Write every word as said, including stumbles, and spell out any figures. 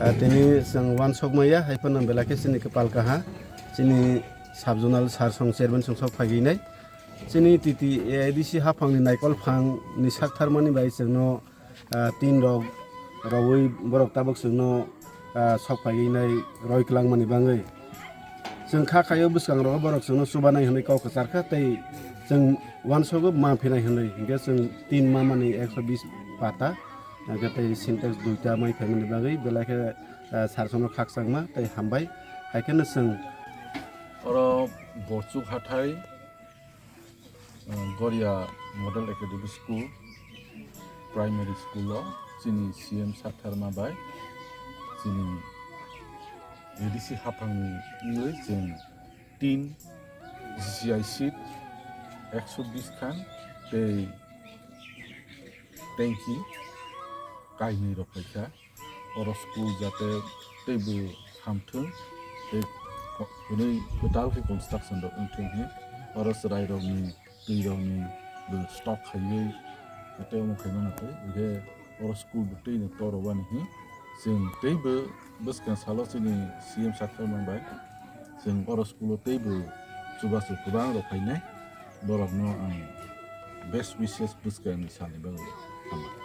Ah, tini chwng uansuk maya, hai phano belai khe chini kwpal kaha, chini sub zonal sir song chairman song sok phaiwi nai. Chini T T A D C haphangni naikol phangni saktharmani bai chwngno, ah, tin rok rowui borok tabuk chwngno, ah, sok phaiwi nai roi kwlangmani bagwi. Chwng kha khaio bwskango borok chwngno chubanai hwnwi kok kwchar kha tei chwng uansugo ma phinai hwnwi, hinkhe chwng tin mamani ekso bis pata, hinkhe tei Sintex duita mai phaimani bagwi belai khe, ah, sir songno khakchangma tei hambai. Hai kheno chwng Oro Bochuk hathai, ah, Goria Model Academy School, Primary School o chini C M saktharma bai chini A D C haphangni wngwi chwng tin G C I seat ekso bis khan tei tanki kainwi rok phaikha. Oro school jate teibo hamthwng tei ko-, hwnwi kwtal khe construction rok wngthwng hwnwi oro chwrairokni twirokni bo stock khaiwi tei omo khaimano tei hwnkhe oro school bo twino toro wani hwnwi chwng teibo bwskang salo chini C M saktharma bai chwng oro school o teibo chubachu kwbang rok phainai, borokno ang best wishes bwskangni salni bagwi hambai.